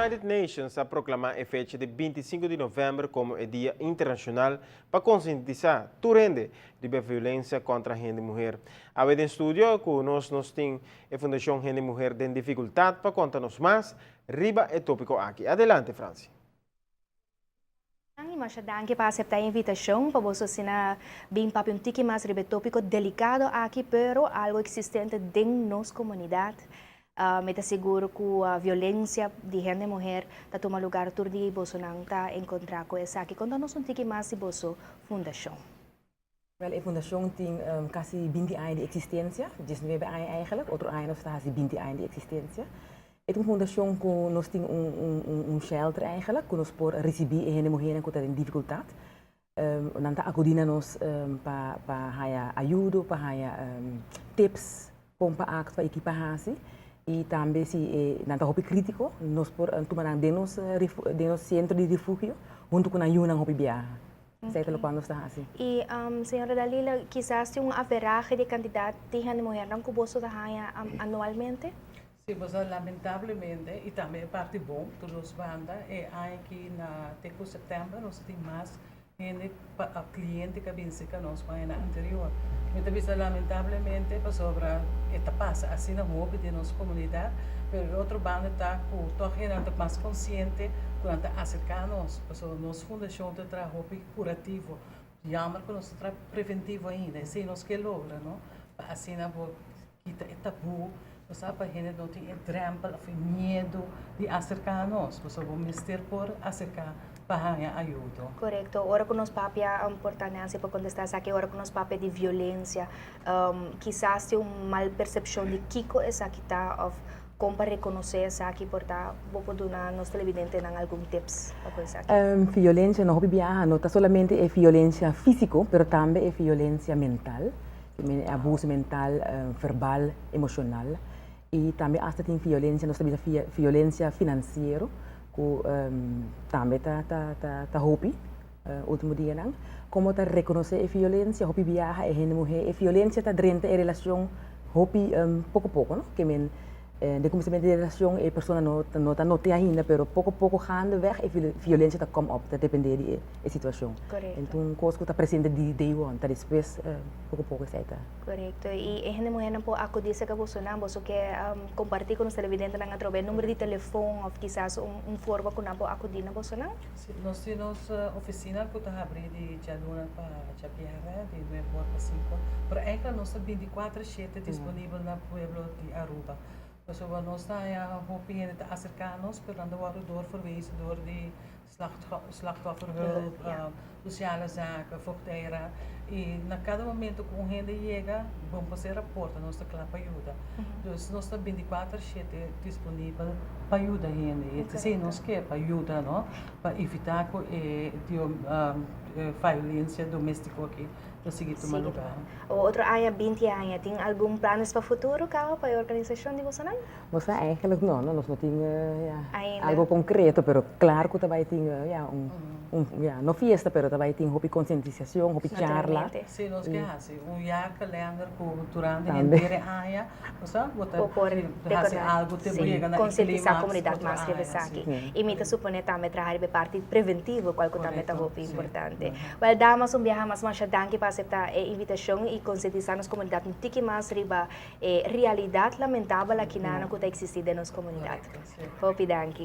United Nations a proclama e fecha di 25 di november como e Dia Internacional pa concientisa tur hende riba violencia contra hende muher. Awe den studio cu nos nos tin e Fundacion Hende Muher den Dificultad pa conta nos mas riba e topico aki. Adelante, Franci. Y masha danki pa acepta e invitacion pa boso asina bin papia un tiki mas riba e topico delicado aki, pero algo existente den nos comunidad. Mi ta sigur cu violencia di hende muher ta tuma lugar tur dia y bosonan ta encontra cu esaki. Conta nos un tiki mas di boso fundacion. Wel, e fundacion tin casi 20 aña di existencia, 19 aña eigenlijk, otro aña nos ta haci 20 aña di existencia. E ta un fundacion cu nos tin un shelter eigenlijk, cu nos por ricibi e hende muhernan cu ta den dificultad. Nan ta acudi na nos pa haya ayudo, pa haya tips con pa actua y ki pa haci. Y tambe si nan ta hopi critico, nos por tuma nan den nos centro di refugio hunto cu nan yunan hopi biaha. Esey ta locual nos ta haci. Y señora Dalila, kisas tin un averahe di cantidad di hende muhernan cu boso ta haya anualmente? Si, pues lamentablemente, y tambe e parti bon, tur dos banda, e aña aki na te cu september nos tin mas hende, cliente cu a bin cerca nos cu añanan anterior. Mi ta bisa lamentablemente pasobra e ta pasa asina hopi den nos comunidad, pero e otro banda ta cu toch hendenan ta mas consciente cu nan ta acerca nos, pasobra nos fundacion ta traha hopi curativo. Jammer cu nos ta traha preventivo ainda, esey nos ke logra, no? Pa asina bo kita e taboe, bo sa, pa hende no tin e drempel of e miedo di acerca nos, pasobra bo mester por acerca pa haña ayudo. Corecto. Ora cu nos papia, por ta Nancy por contesta esaki, ora cu nos papia di violencia, kisas tin un mal percepcion di kico esaki ta of con pa reconoce esaki, por ta bo por duna nos televidentenan algun tips pa cu esaki? Violencia no hopi biaha no ta solamente e violencia fisico, pero tambe e violencia mental, abuso mental, verbal, emocional y tambe hasta tin violencia, nos ta bisa violencia financiero cu tambe ta hopi ultimo dianan. Como ta reconoce e violencia? Hopi biaha e hende muhe, e violencia ta drenta e relacion hopi poco poco, no? Ke men den cuminsamiento di e relacion e persona no ta note ainda, pero poco poco gaandeweg e violencia ta come up, ta depende di e situacion. Enton un cos cu ta presente di day one, ta despues poco poco esey ta. Corecto. Y e hende muhernan por acudi cerca bosonan, boso ke comparti cu nos televidentenan atrobe e numero di telefon of kisas un forma cu nan por acudi na bosonan? Si, nos tin nos oficina cu ta habri di djaluna pa djabièrnè, di 9 or pa 5 or, pero eigenlijk nos ta 24/7 disponibel na pueblo di Aruba. Pasobra nos ta haña hopi hende ta acerca nos, pero nan ta wordo doorverwezen door di slachtofferhulp, sociale zaken, voogdijraad. Y na cada momento cu un hende yega, bon por ser raporta, nos ta cla pa yuda. Dus nos ta 24/7 disponibel pa yuda hende. Y esey nos ke, pa yuda, no? Pa evita cu e violencia domestico aki ta sigui tuma lugar. Otro aña, 20 aña, tin algun planes pa futuro caba pa e organisacion di bosonan? Nos ta eigenlijk no, no, nos no tin ja, algo concreto, pero claro cu ta bay tin ja, un ja, no fiesta, pero ta bay tin hopi concientisacion, hopi charla. Si, nos ke haci un jaarkalender cu durante henter e aña, bo sa, bo ta haci algo te bo yega na e Concientisa comunidad mas riba esaki. Y mi ta supone tambe traha riba e parti preventivo, cual cu tambe ta hopi importante. Wel, damas, un biaha mas masha danki pa acepta e invitacion y concientisa nos comunidad un tiki mas riba e realidad lamentabel aki nan cu ta existi den nos comunidad. Hopi danki.